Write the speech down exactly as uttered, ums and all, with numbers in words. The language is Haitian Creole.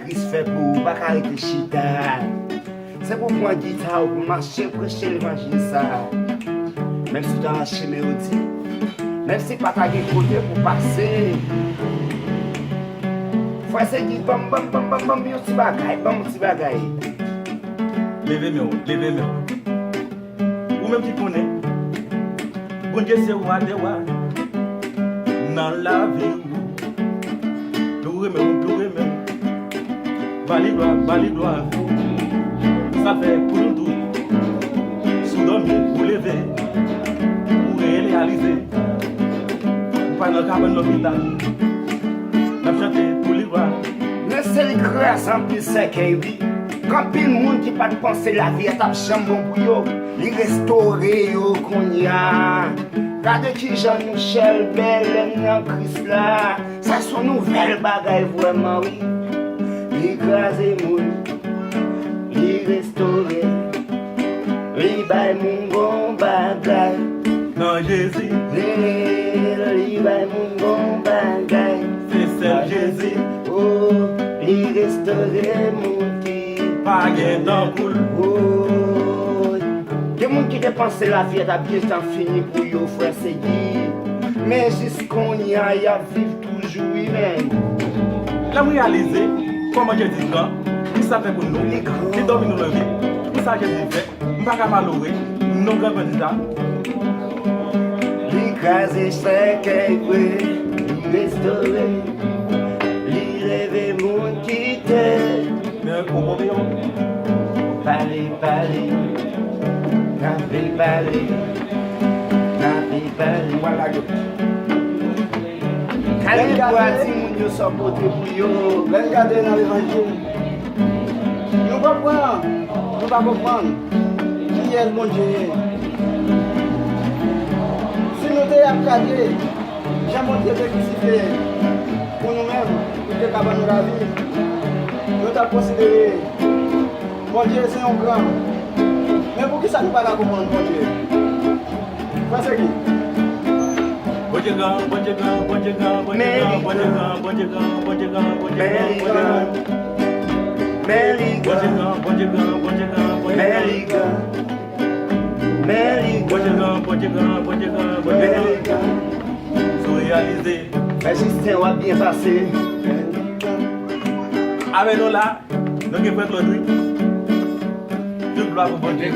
Kris fè pou ou, pa ka rete chita. Se pou pran gita ou pou mache preche levanjil sa. Menm si w ta nan chemen yo di, menm si pa ta gen kote pou pase. Frè Segi, ban m, ban m, ban m, ban m, ban m yon ti bagay, ban m yon ti bagay. Leve men w, leve men w. Ou menm ki konnen, Bondye se wa dè wa nan lavi w. Loure men w, loure men w. Ba li glwa, ba li glwa. Sa fè pou nou tout. Si w dòmi, ou leve, ou reyalize. Ou pa nan kabann lopital. N ap chante pou li glwa. Men se li kraze anpil sèkèy, wi. Gen anpil moun ki pa t panse lavi a t ap janm bon pou yo. Li restore yo kounye a. Gade kijan nou chèlbè lè n nan Kris la. Sa se yon nouvèl bagay vrèman, wi. Li kraze moun, li restore, li bay moun bon bagay. Nan Jezi. Li bay moun bon bagay. Se sèl Jezi. Oh, li restore moun ki pa gen tankou l. Oh, gen moun ki te panse lavi a t ap gentan fini pou yo, frè Segi. Men jis kounye a, y ap viv toujou, wi, men. Lè m reyalize kòman Jezi gran, ki sa fè pou nou, li dòmi nou leve, pou sa Jezi fè, m pa ka pa loure non gran Jezi sa. Li kraze sèkèy vre, li restore, li leve moun ki te. Men ou bon, men ou. Pale, pale, kanpe, pale, kanpe, pale. Wala yo. Kale bwa timoun yo sa w pote pou yo. Lè n gade nan levanjil, nou konprann, nou pa konprann kiyès Bondye ye. Si nou te ap gade jan Bondye te egziste pou nou menm, pou te kabann nou lavi, nou t ap konsidere Bondye se yon gran. Men poukisa nou pa ka konprann Bondye? Paske Bondye gran, Bondye gran, Bondye gran, Bondye gran, Bondye gran, Bondye gran, Bondye gran, Bondye gran, Bondye gran. Men li gran, Bondye gran, Bondye gran, Bondye gran, Bondye gran. Men li gran. Men li gran. Bondye gran, Bondye gran, Bondye gran, Bondye gran. Men li gran. Si w reyalize. Frè Jisten, w ap byen pase. Avè nou la, nou gen frè Claude, wi. Tout glwa pou Bondye.